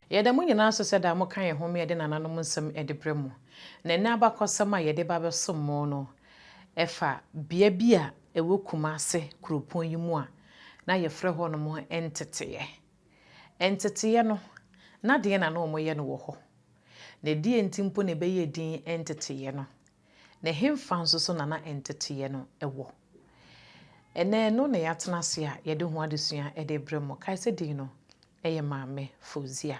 Yɛda mo nyinaa ase sɛ daa moka yɛn ho ma yɛde nananom nsɛm de brɛ mo. Na ɛnnɛ abakɔsɛm a yɛde ba abɛsom mo no fa bea bi a ɛwɔ Kumase kuropɔn yi mu a na yɛfrɛ hɔnom Nteteeɛ. Nteteeɛ no, na deɛn na na wɔyɛ no wɔ hɔ? Na ɛdeɛn nti mpo na ɛbɛyɛɛ din Nteteeɛ no? Na ɛhefa nso so na na nteteeɛ no wɔ? Ɛnnɛ ɛno na yɛatena ase a yɛde ho adesua de rebrɛ mo. Kae sɛ din no yɛ Maame Fauzia.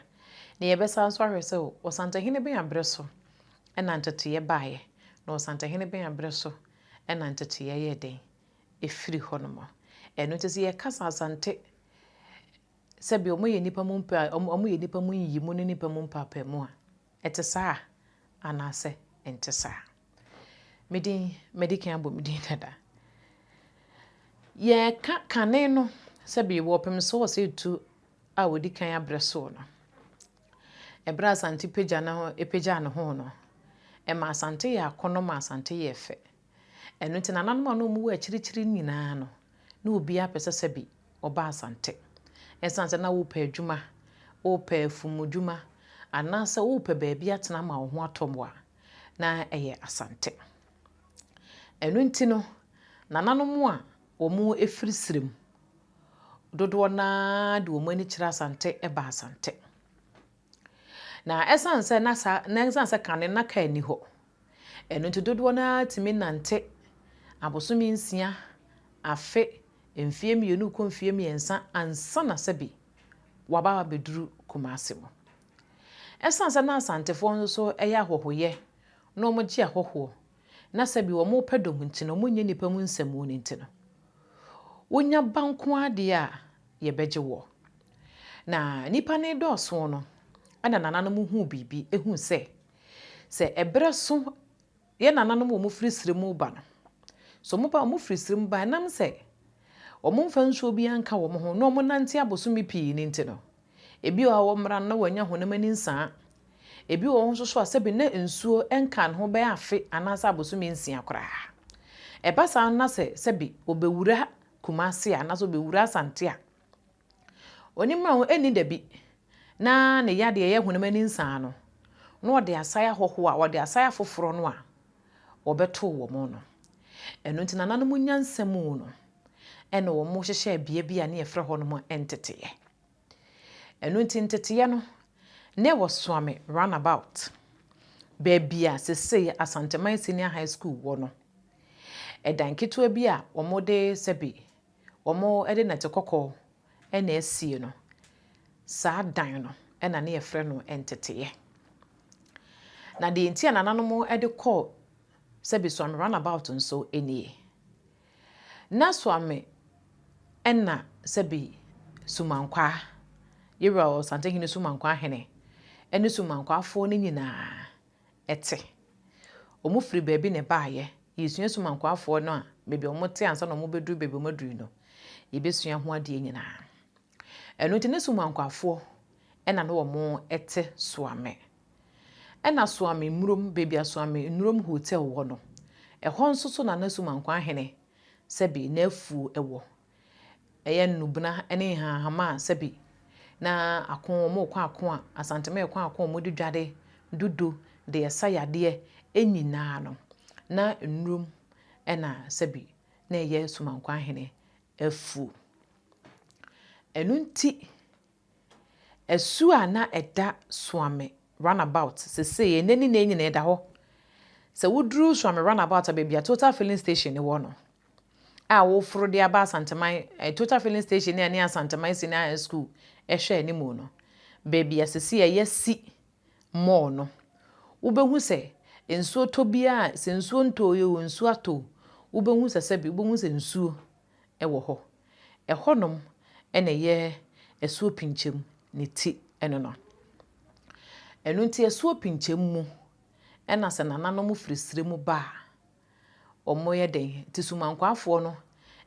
Na yɛbɛsan nso ahwɛ sɛ Ɔsantehene bɛn aberɛ so na nteteeɛ baeɛ, na Ɔsantehene bɛn aberɛ so na nteteeɛ yɛɛ dɛn ɛfiri hɔnom. Ɛno nti sɛ yɛka sɛ Asante sɛdeɛ wɔyɛ nnipa mu mpa wɔyɛ nnipa mu nyiyimu ne nnipa mu mpaapaemu a, ɛte saa anaasɛ ɛnte saa? Me din, madi kan abɔ me din dada. Yɛreka kane no sɛbe wɔpem so wɔ sɛ etu a wɔdi kan abrɛ soɔ no. Ɛberɛ a Asante pagya ne ho pagyaa ne ho no, ɛma Asante yɛ akɔnnɔ ma Asante yɛɛ fɛ. Ɛno nti nananom a na wɔwɔ akyirikyiri nyinaa no, na obiara pɛ sɛ sɛbe ɔba Asante. Ɛsiane sɛ na wopɛ adwuma, wopɛ afumdwuma, anaasɛ wopɛ baabi atena ama wo ho atɔ wo a, na ɛyɛ Asante. Ɛno nti no, nananom a wɔfiri serem dodoɔ no ara de wɔn ani kyerɛ Asante ba Asante. Na ɛsiane sɛ na saa na ɛsiane sɛ kane na kaa nni hɔ, ɛno nti dodoɔ no ara tumi nante abosome nsia, afe, mfeɛ mmienu kɔ mfeɛ mmiɛnsa ansa na sɛbi wɔaba abɛduru Kumasi mu. Ɛsiane sɛ na Asantefoɔ nso so yɛ ahɔhoyɛ na wɔgye ahɔhoɔ na sɛbi wɔpɛ dɔm nti no, wɔnyɛ nnipa mu nsɛmmu no nti no, wonya ba nko ara deɛ a, yɛbɛgye woɔ. Na nnipa no redɔɔso no, ɛna nananom huu biribi, huu sɛ, sɛ ɛberɛ so yɛn nananom a wɔfiri serɛ mu reba no, sɛ wɔba a, wɔfiri serɛ mu ba a, ɛnam sɛ wɔmfa nsuo biara nka wɔn ho na wɔnante abosome pii no nti no, ebi wɔ hɔ a wɔmmra no na wɔanya honam ani nsaa. Ebi wɔ hɔ nso so a sɛbi na nsuo nkaa ne ho bɛyɛ afe anaasɛ abosome nsia koraa. Ɛba saa no na sɛ sɛbi ɔbɛwura Kumasi a anaasɛ ɔbɛwura Asante a, ɔnim a ɛnni da bi na ne yadeɛ ɛyɛ honam ani nsaa no, na ɔde asae ahɔhoɔ a ɔde asae afoforɔ no a wɔbɛtoo wɔn no. Ɛno nti nananom nyansa mu no, ɛna wɔhyehyɛɛ bea bi a ne yɛfrɛ hɔnom nteteeɛ. Ɛno nti nteteeɛ no, na ɛwɔ Suame Runabout, baabi a sesei Asanteman Senior High School wɔ no. Ɛdan ketewa bi a wɔde sɛbe wɔde nnɛte kɔkɔɔ na asie no, saa dan no na na yɛfrɛ no nteteeɛ. Na deɛ nti a nananom de kɔɔ sɛbe Suame Runabout nso nie. Na Suame na sɛbe Sumankwaa, Yɛwura Ɔsantehene Sumankwaa hene ne Sumankwaafoɔ no nyinaa te. Wɔfiri baabi na ɛbaeɛ. Yɛsua Sumankwaafoɔ no a, baabi a wɔte ansa na wɔbɛduru baabi a wɔaduru no, yɛbɛsua ho adeɛ nyinaa. Ɛno nti ne Sumankwaafoɔ na na wɔte Suame. Ɛna Suame Nnurom, baabi a Suame Nnurom Hotel wɔ no, ɛhɔ nso so na na Sumankwaa hene sɛbe n'afuo wɔ. Ɛyɛ nnubena ne nhahamma a sɛbi na ako, wɔrekɔ ako a, Asantema rekɔ ako a wɔde dware dodo de ɛsa yadeɛ nyinaa no, na nnurom na sɛbi na ɛyɛ Sumankwahene afuo. Ɛno nti, Asu a na ɛda Suame runabout sesei, ɛnnɛ ne nnɛ nyinaa ɛda hɔ. Sɛ woduru Suame runabout a baabi a Total filling station no wɔ no, a woforo de aba Asanteman, eh, Total filling station ne ɛne Asanteman Senior High School ɛhwɛ anim no, baabi a sesei a yɛasi mall no, wobɛhu sɛ nsuo tɔ biara, sɛ nsuo ntɔɔ o, nsuo atɔ o, wobɛhu sɛ sɛbi, wobɛhu sɛ nsuo wɔ hɔ. Ɛhɔnom na ɛyɛ asuo pinkyɛm ne ti no no. Ɛno nti asuo pinkyɛm mu na sɛ nananom firi serɛ mu ba a, wɔyɛ dɛn? Nti Sumankwaafoɔ no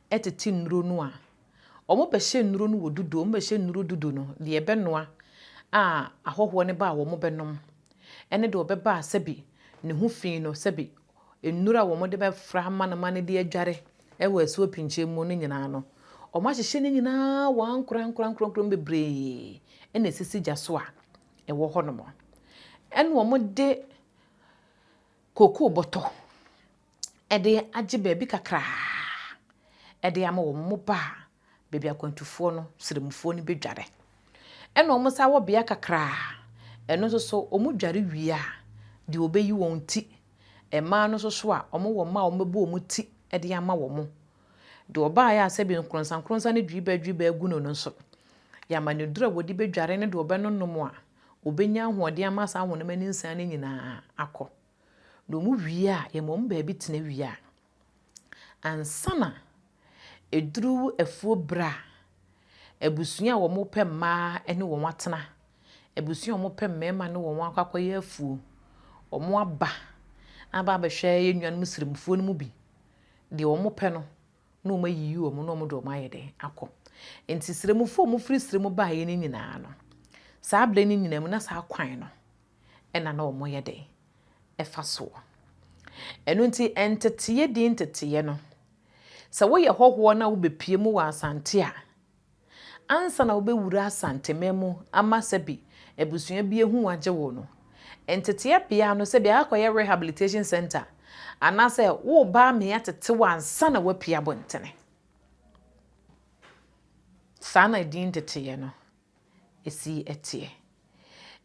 tete nnuro no a, wɔbɛhyɛ nnuro no wɔ dudo, wɔbɛhyɛ nnuro dudo no, deɛ ɛbɛnoa a ahɔhoɔ no ba a wɔbɛnom, ɛne deɛ ɔbɛba a sɛbi ne ho fi no, sɛbi nnuro a wɔde bɛfra ama no ma no de adware. wɔ asuo pinkyɛn mu no nyinaa no, wɔahyehyɛ ne nyinaa wɔ ankorankorankorankora bebree na ɛsisi gya so a ɛwɔ hɔnom. Ɛna wɔde kookoo bɔtɔ de agye baabi kakraa de ama wɔn. Wɔba a, baabi akwantufoɔ no, sramufoɔ no bɛdware. Ɛna wɔsan wɔ bea kakraa, ɛno nso so wɔdware wie a, deɛ wɔbɛyi wɔn ti. Mmaa no nso so a, wɔwɔ mmaa a wɔbɛbɔ wɔn ti de ama wɔn. Deɛ ɔbaeɛ a sɛbi nkoronsankoronsa ne dwiribaa agu no no nso, yɛama no aduro a wɔde bɛdware ne deɛ ɔbɛnonom a, ɔbɛnya ahoɔden ama saa honam ani nsa no nyinaa akɔ. Na wɔwie a, yɛma wɔn baabi tena wie a, ansa na ɛduru afuo berɛ a, abusua a wɔpɛ mmaa ne wɔn atena, abusua a wɔpɛ mmarima ne wɔn akɔ akɔyɛ afuo, wɔaba aba abɛhwɛ yɛn nuanom sremfoɔ no mu bi. Deɛ wɔpɛ no, na wɔayiyi wɔn na wɔde wɔn ayɛ dɛn akɔ. Nti sremfoɔ a wɔfiri srem baeɛ no nyinaa no, saa berɛ no nyinaa mu na saa kwan no ɛna na wɔyɛ dɛn ɛfa soɔ. Ɛno nti nteteeɛ di nteteeɛ no, sɛ woyɛ hɔhoɔ na wobɛpue mu wɔ Asante a, ansa na wobɛwura Asanteman mu ama sɛbi abusua bi ehu agye wo no, nteteeɛ bea no sɛbi akɔyɛ rehabilitation center anaasɛ woba amea tete wo ansa na woapue abɔntene. Saa na din nteteeɛ no esi teɛ.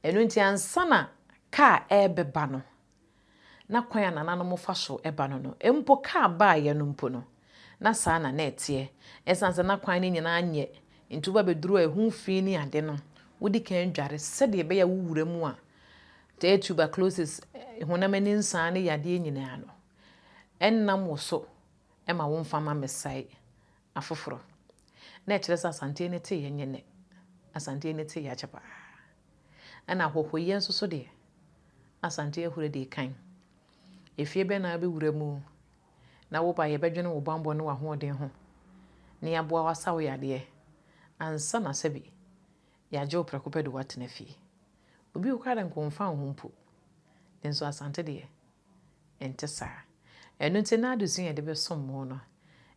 Ɛno nti ansa na kaa ɛrebɛba no, na kwan a nananom fa so ba no no, mpo kaa baeɛ no mpo no, na saa na na ɛteɛ. Ɛsiane sɛ na kwan no nyinaa nyɛ, nti woba bɛduru a ɛho fi ne ade no, wodi kan dware sɛdeɛ ɛbɛyɛ a wowura mu a, ɛyɛ tuberculosis, honam ani nsaa ne yadeɛ nyinaa no, ɛnnam wo so ma womfa ma mmɛsɛe afoforɔ. Na ɛkyerɛ sɛ Asante ani teeɛ nyɛ nnɛ. Asante ani teeɛ akyɛ paa. Ɛna ahɔhoyɛ nso so deɛ, Asante ahura di kan. Efie bɛn na wobɛwura mu na woba yɛbɛdwene wo bammɔ ne w'ahoɔden ho na yɛaboa wo asa wo yadeɛ ansa na sɛbi yɛagye wo prɛko pɛ de woatena fie. Obi wɔ koraa de nka ɔmfa wo ho mpo. Nso Asante deɛ, ɛnte saa. Ɛno nti na adesua a yɛde bɛsom mo no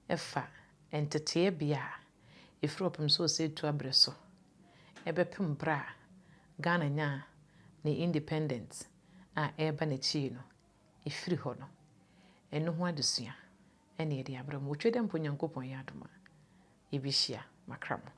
ɛfa nteteeɛ bea a ɛfiri ɔpem so ɔsɛ etu abrɛ so ɛbɛpem berɛ a Ghana nyaa ne independence a ɛreba n'akyi no, ɛfiri hɔ no, ɛno ho adesua ɛne yɛde abrɛ mo. Wɔtwa dɛ mpo Nyankopɔn yɛ adom a, yɛbɛhyia makra mo.